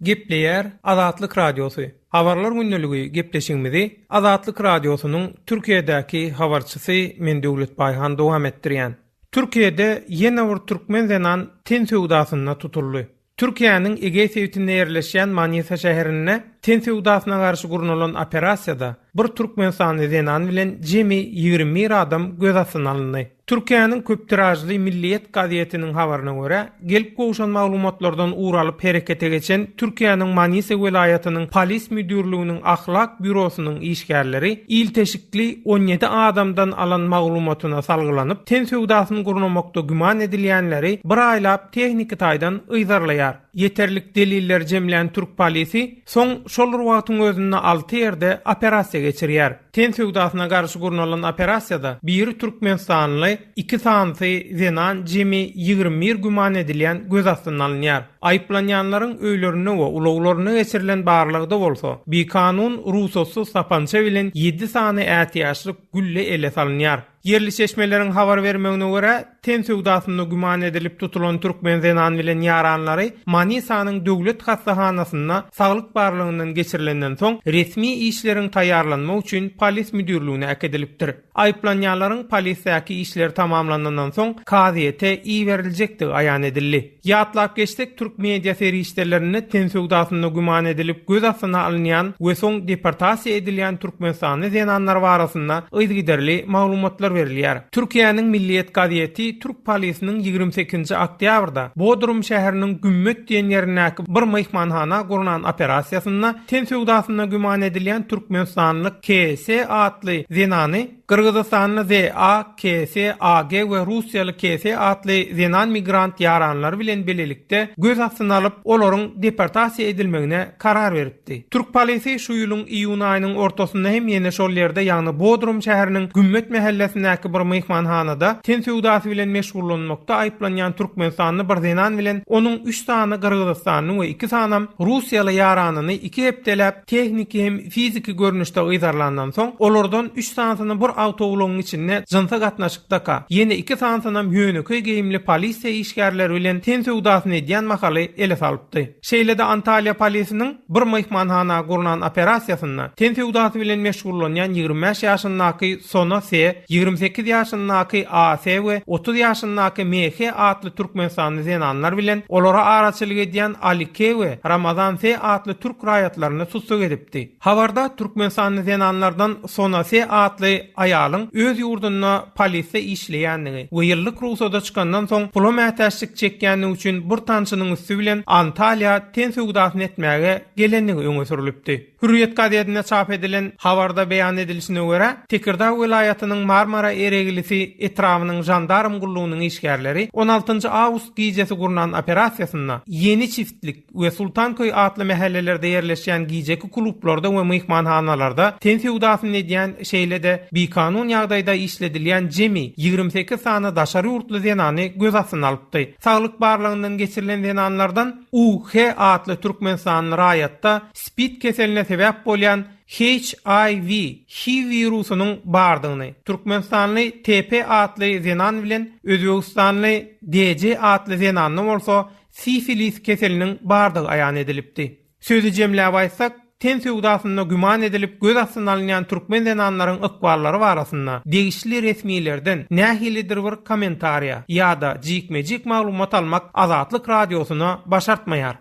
Gepleýär Azatlyk Radiosy, Habarlar gündeligi gepleşigimizi Azatlyk Radiosynyň Türkiýedäki habarçysy men Döwlet Baýhan dowam etdirýän. Türkiýede ýene bir türkmen zenan ten söwdasynda tutuldy. Türkiýäniň Egeý sebitinde ýerleşýän Manisa şäherinde ten söwdasyna garşy gurnalan operasiýada bir türkmenistanly zenan bilen jemi 21 adam göz astyna alyndy. Türkiýäniň köp tiražly Milliýet gazetiniň habaryna görä, gelip gowşan maglumatlardan ugur alyp herekete geçen Türkiýäniň Manisa welaýatynyň Polis müdirliginiň ahlak býurosynyň işgärleri ilteşikli 17 adamdan alan maglumatyna salgylanyp, ten söwdasyny gurnamakda güman edilýänleri bir aýlap tehniki taýdan yzarlaýar. Ýeterlik delilleri jemlän türk polisi soň şol bir wagtyň özünde alty ýerde operasiýa geçirýär. Ten söwdasyna garşy gurnalan operasiýada biri türkmenistanly, iki sanysy zenan jemi 21 güman edilýän göz astyna alynýar. Aýyplanýanlaryň öýlerinde we ulaglarynda geçirilen barlagda bolsa, bikanun rugsatsyz sapança bilen ýedi sany ätiýaçlyk gülle ele salynýar. Ýerli çeşmeleriň habar bermegine görä, ten söwdasynda güman edilip tutulan türkmen zenan bilen ýaranlary Manisanyň döwlet hassahanasynda saglyk barlagyndan geçirilenden soň, resmi işleriň taýýarlanmagy üçin polis müdirligine äkidilipdir. Aýyplanýanlaryň polisdäki işleri tamamlanandan soň, kazyýete iberiljekdigi aýan edildi. Ýatlap geçsek, türk media serişdelerinde ten söwdasynda güman edilip göz astyna alynýan we soň deportasiýa edilýän türkmenistanly zenanlar barasynda yzygiderli maglumatlar berilýär. Türkiýäniň Milliýet gazeti türk polisiniň 28-nji oktýabrda Bodrum şäheriniň Gümmet diýen ýerindäki bir myhmanhana gurnan operasiýasynda ten söwdasynda güman edilýän türkmenistanly KS atly zenany Gyrgyzystanly ZA, KS, AG we russiýaly KS atly zenan migrant ýaranlary bilen bilelikde göz astyna alyp, olaryň deportasiýa edilmegine karar beripdi. Türk polisi şu ýylyň iýun aýynyň ortasynda hem ýene şol ýerde, ýagny Bodrum şäheriniň Gümmet mähellesindäki bir myhmanhanada ten söwdasy bilen meşgullanmakda aýyplanýan türkmenistanly bir zenan bilen onuň üç sany gyrgyzystanly we iki sanam russiýaly ýaranyny iki hepdeläp tehniki hem fiziki görnüşde yzarlandan soň, olardan üç sanysyny bir awtoulagyň içinde jynsy gatnaşykdaka, ýene iki sanysynam ýönekeý geýimli polisiýa işgärleri bilen ten söwdasyny edýän mahaly ele salypdy. Şeýle-de Antalýa polisiniň bir myhmanhana gurnan operasiýasynda ten söwdasy bilen meşgullanýan 25 ýaşyndaky Sona S, 28 ýaşyndaky A. S we 30 ýaşyndaky M. H atly türkmenistanly zenanlar bilen olara araçylyk edýän Ali K we Ramazan S atly türk raýatlaryny tussag edipdi. Habarda türkmenistanly zenanlardan Sona S atly aýalyň öz ýurdunda polisde işleýändigi we ýyllyk rugsada çykandan soň pula mätäçlik çekýändigi üçin bir tanşynyň üsti bilen Antalýa ten söwdasyny etmäge gelendigi öňe sürlüpdi. Hürriýet gazetinde çap edilen habarda beýan edilişine görä, Tekirdag welaýatynyň Marmara Ereglisi etrabynyň žandarm gullugynyň işgärleri on altynjy awgust gijesi gurnan operasiýasynda Ýeni çiftlik we Sultanköý atly mähellelerde ýerleşýän gijeki klublarda we myhmanhanalarda ten söwdasyny edýän, şeýle-de bikanun ýagdaýda işledilýän jemi 28 sany daşary ýurtly zenany göz astyna alypdy. Saglyk barlagyndan geçirilen zenanlardan UH atly türkmenistanly raýatda Spid keseline sebäp bolýan HIV, HIV wirusynyň bardygyny, türkmenistanly TP atly zenan bilen özbegistanly DJ atly zenanda bolsa sifilis keseliniň bardygy aýan edilipdi. Sözi jemläp aýtsak, ten söwdasynda güman edilip göz astyna alynýan türkmen zenanlaryň ykballary barasynda degişli resmilerden nähilidir bir kommentariýa ýa-da jikme-jik maglumat almak Azatlyk Radiosyna başartmaýar.